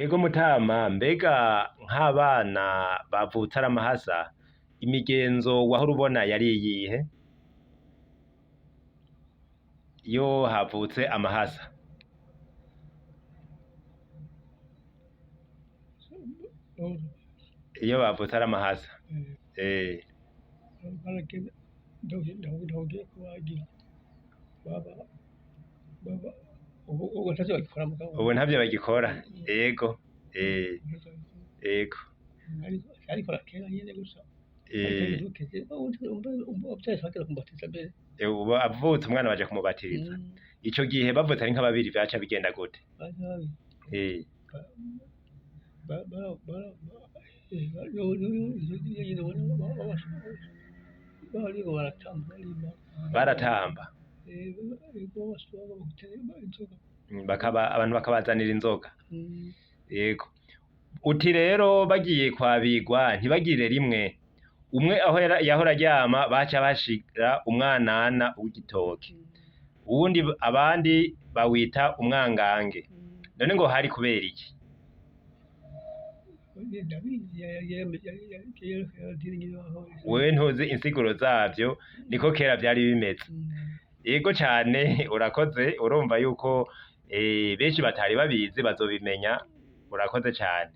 Ego mutama, mbega nk'abana bavutse ari amahasa, imigenzo wahora ubona yari iyihe? Iyo havutse amahasa. Iyo bavutse ari amahasa. Eh. Ubu ntavyo bagikora mugabo. Ubu ntavyo bagikora. Ego. Eh. Ego. Ariko kera nyene gusa. Eh. Bagera kumubatiza mbere. Ubu avutse umwana baja kumubatiriza. Ico gihe bavutse ari nka babiri vyaca bigenda gute? Eh. Baratamba. Bakaba abantu bakabazanira inzoga. Yego. Uti rero bagiye kwabigwa ntibagire rimwe. Umwe aho yahora aryama baca bashira umwanana w'igitoke. Uwundi abandi bawita umwangange. None ngo hari kubera iki? Wewe ntuzi insiguro zavyo, niko kera vyari bimeze. Yego cane, urakoze, urumva yuko benshi batari babizi bazobimenya, urakoze cane.